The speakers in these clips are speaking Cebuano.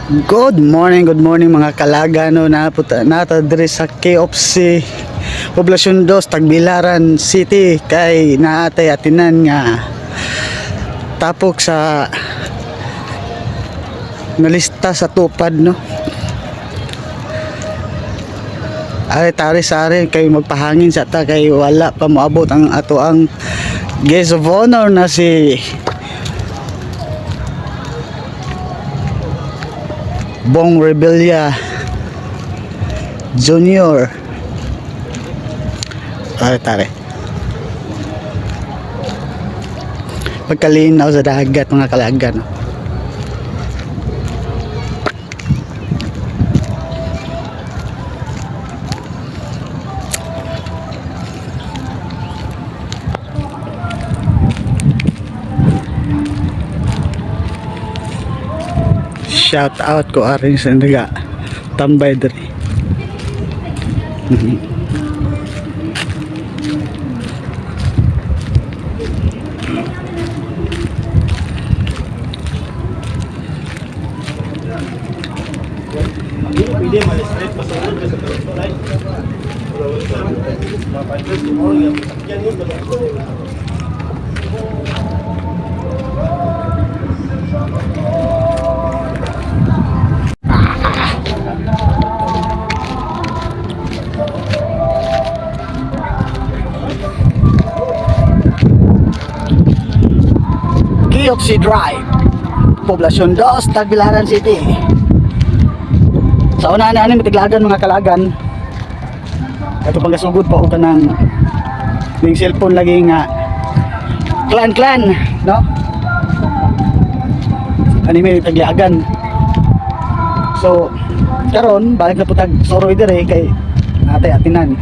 Good morning mga kalaga, no, naputa nata diri sa KFC, Poblacion 2, Tagbilaran City, kay naatay atinan nga tapok sa nalista sa tupad, no. Are tari sari kay magpahangin sa ta kay wala pa moabot ang ato ang guest of honor na si Bong Revilla Junior. Tare tare. Pagkalinaw sa dagat, mga kalagan. Shout out ko aring sa naga tambay diri. Pwede malistrate pa sa ulo sa tulay. KFC Drive, Poblacion 2, Tagbilaran City. Sa una na ani mitiglagan, mga kalagan. Ato pang gasugod pa og kanang ning cellphone lagi nga clan clan, no? Ani may taglagan. So karon balik na po tag soroy dire kay natay atinan.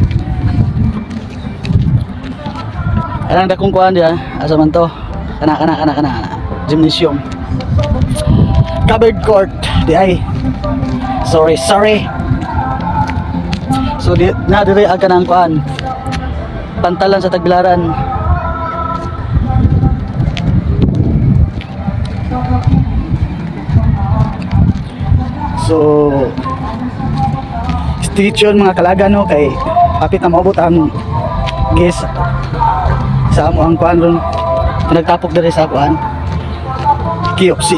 Anang dakong kuan diya, asa man to? Kana kana kana kana. Gymnasium. Covered court di ay. Sorry, sorry. So di na dire ang kanang kuan. Pantalan sa Tagbilaran. So stay tuned, mga kalaga, no, kay hapit na maabot ang guest sa amo ang kuan ron nagtapok diri sa kuan KFC.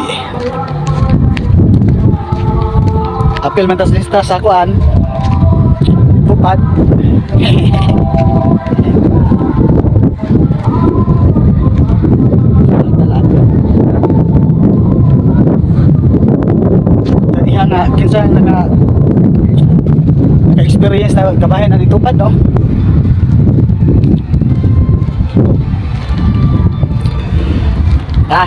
Apil man tas lista sa kuan tupad. Tadiha nga kinsa naka naka-experience na kabahin na tupad, no? Ah.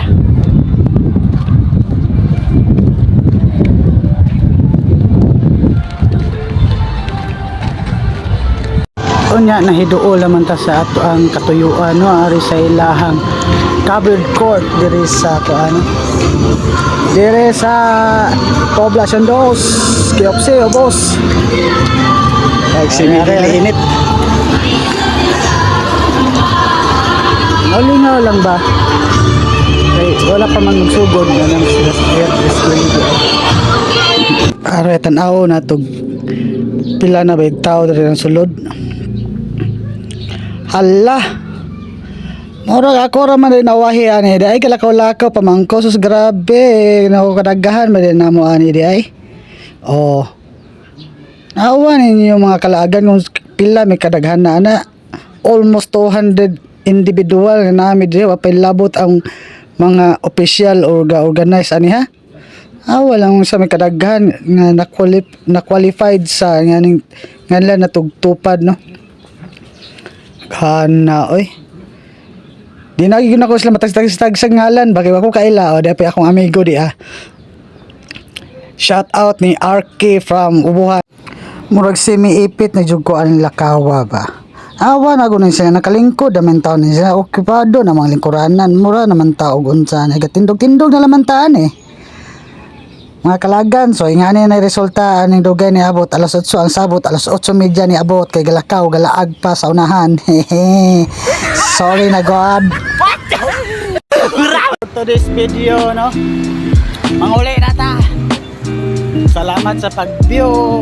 Unya nahiduol naman ta sa ato ang katuyuan, no, ari sa ilahang covered court diri sa kuan diri sa Poblacion 2, KFC o boss. Ay simi init. Nalingaw lang ba? Kay wala pa man magsugod na lang sila sa air display. Are tan-aw na to, pila na ba yung tao diri ang sulod? Hala. Murag ako ra man din nawahi ani di ay, kalakaw-lakaw pamangko, sus grabe nako kadaghan man din namo ani di ay. Oh. Naawa ninyo, mga kalaagan, kung pila may kadaghan na ana. Almost 200 individual na nami diri, wa pay labot ang mga official or ga-organize ani ha. Ah, walang sa may kadaghan nga na-qualified sa nga ning nga nila natugtupad, no. Kana oy. Di na gyud ako sila matagtag sa ngalan bagay wa ko kaila o di pa akong amigo di ah. Shout out ni RK from Ubuhan. Murag semi-ipit na jud ko ang lakawa ba. Awa na gud siya nakalingkod naman taon ni siya okupado na mga lingkuranan mura naman tao unsa na tindog-tindog na laman taan eh. Mga kalagan, so ingani na resulta aning dugay ni abot alas 8 ang sabot alas 8:30 ni abot kay galakaw galaag pa sa unahan. Hehe. Sorry na God. To this video, no. Manguli na ta. Salamat sa pag-view.